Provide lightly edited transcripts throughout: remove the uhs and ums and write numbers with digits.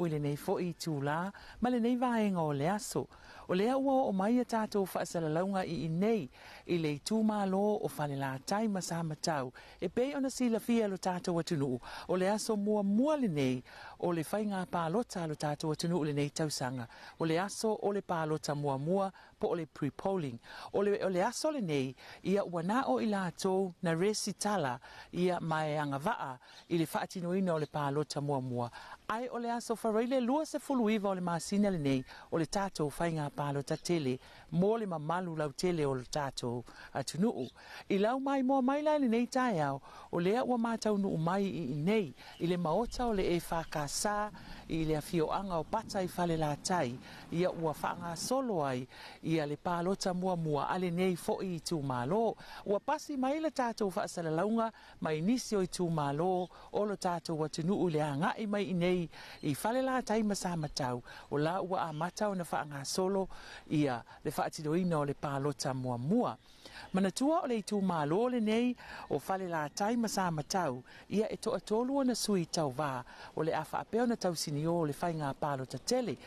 atunuu i lenei foi itulā ma lenei vaega o le aso. O lea ua oo mai a tatou faasalalauga i inei i le itumalo o Falelatai ma Samatau. E pei ona silafia e lo tatou atunuu, o le aso muamua lenei o le faiga palota a lo tatou atunuu i lenei tausaga. O le aso o le palota muamua po o le pre-polling. O le aso lenei, ia ua na o i latou na resitala ia ma e agavaa i le faatinoina o le palota muamua. Ae o le aso Faraile 29 o le masina lenei o le tatou faiga palota tele mo le mamalu lautele o le tatou atunuu. I lau maimoa mai la i lenei taeao, o lea ua mataunuu mai i inei i le maota o le EFKS i le afioaga o Pata i Falelatai, ia ua faagasolo ai ia le palota muamua a lenei foi itumalo. Ua pasi mai le tatou faasalalauga mai nisi o itumalo o lo tatou atunuu i le agai mai inei i Falelatai ma Samatau, o la ua amata ona faagasolo ia le faatinoina o le palota muamua. Manatua o le itumalo lenei o Falelatai ma Samatau, ia e toatolu ona sui tauvā o le a faapea ona tausinio o le faiga palota tele.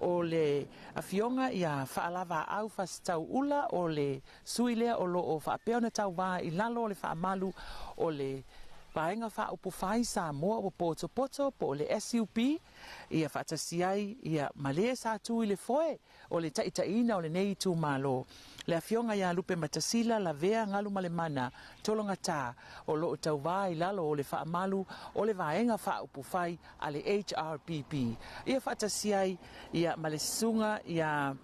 O le afioga ia Faalavaau Fasitauula o le sui lea o loo faapea ona tauvā i lalo o le faamalu o le Vaega Faaupufai Samoa ua Potopoto po o le SUP, ia faatasi ai ia ma le sa tu i le foe o le taitaiina o lenei itumalo, le afioga ia Lupematasila Lavea Galumalemana Tologata o loo tauvā i lalo o le faamalu o le Vaega Faaupufai a le HRPP. Ia faatasi ai ia ma le susuga ia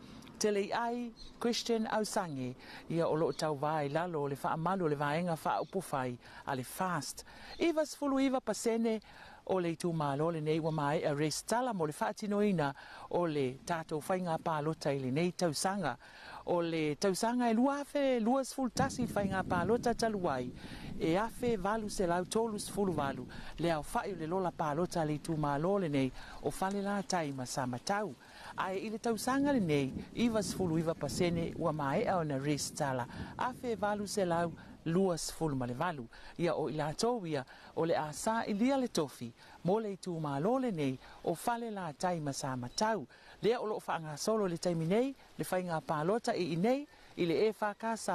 Teleiai Christian Ausange, ia o loo tauvā i lalo o le faamalu o le Vaega Faaupufai a le FAST. 99% o le itumalo lenei ua maea resitala mo le faatinoina o le tatou faiga palota i lenei tausaga. O le tausaga e 2021 faiga palota talu ai, e 1838 le aofai o le lola palota a le itumalo lenei o Falelatai ma Samatau. Ae i le tausaga lenei, 99% ua maea ona resitala, 1828. Ia o i latou ia o le a sailia le tofi mo le itumalo lenei o Falelatai ma Samatau. Lea o loo faagasolo i le taimi nei le faiga palota i inei i le EFKS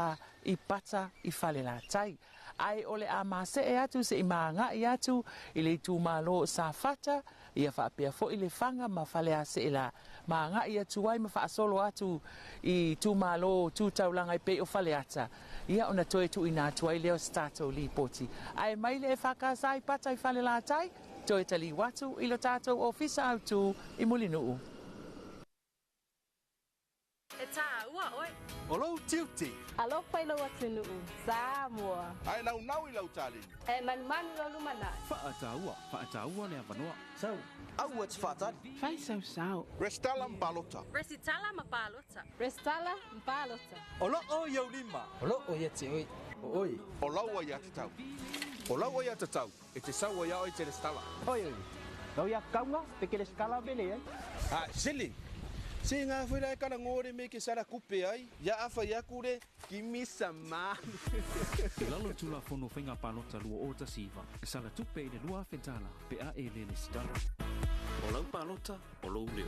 i Pata i Falelatai. Ae o le a masee atu se i magai atu i le itumalo o Safata, ia faapea foi Lefaga ma Faleaseela, magai atu ai ma faasolo atu i itumalo tu taulaga e pei o Faleata, ia ona toe tuuina atu ai lea o se tatou lipoti. Ae mai le EFKS i Pata i Falelatai, toe taliu atu i lo tatou ofisa autu i Mulinuu. E tāua ʻoe. O lou tiute. Alofa i lou atunuu, Samoa. Ae naunau i lau taleni. E manumanu i lou lumanai. Faataua, faataua le avanoa. Sau. Aua e te faatali. Fai sau sao. Resitala ma palota. Resitala ma palota. Resitala ma palota. O loo i ou lima. O loo ia te oe. O oe. O lau aiatatau. O lau aiatatau e te sau ai ia oe e te resitala. Oi oi. Lau ia kaunga pe ke resitala me leai. A sili. Se ngā whera e kana ngōre me ke sara kupe ai, ia awha ia kure, kimi sama. I lalo Tulafono Faiga Palota 2019, e sala tupe i le $2,000 pe a e le resitala. O lau palota, o lou leo.